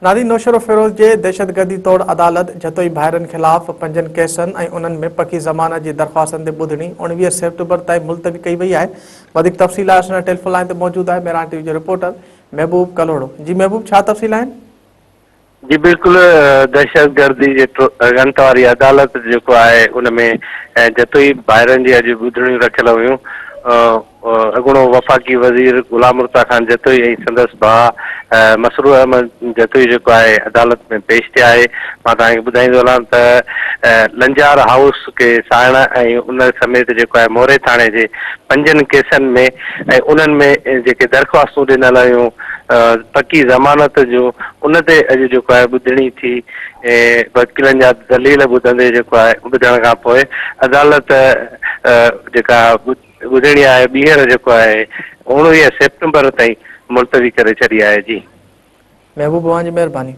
نادي نوشهروفيروز جي دهشتگردي توڙ عدالت جتوئي ڀائرن خلاف پنجن ڪيسن ۽ انهن ۾ پڪي ضمانت جي درخواستن تي ٻڌڻي 19 سيپٽمبر تائين ملتوي ڪئي وئي آهي. وڌيڪ تفصيل لاء اسان سان ٽيليفون لائين تي موجود آهي مهراڻ ٽي وي جو رپورٽر محبوب ڪلهوڙو. جي محبوب ڇا تفصيل آهن؟ جي بلڪل دهشتگردي جي انت واري عدالت جيڪو آهي ان ۾ جتوئي ڀائرن جي اڄ ٻڌڻيون رکيل هيون. اڳوڻو وفاقي وزير غلام مرتضيٰ خان جتوئي ۽ سندس ڀاء مسرور احمد جتوئي جيڪو آهي عدالت ۾ پيش ٿيا آهي. مان توهان کي ٻڌائيندو هلان ته لنجار هائوس کي ساڙڻ ۽ ان سميت جيڪو آهي موري ٿاڻي جي پنجن ڪيسن ۾ ۽ انهن ۾ جيڪي درخواستون ڏنل هيون پڪي ضمانت جون ان تي اڄ جيڪو آهي ٻڌڻي ٿي وڪيلن جا دليل ٻڌندي جيڪو آهي ٻڌڻ کان پوء عدالت جيڪا ٻڌڻي آهي ٻيهر جيڪو آهي 19 سيپٽمبر تائين ملتوي ڪري ڇڏي آهي جي. محبوب اوهان جي مهرباني.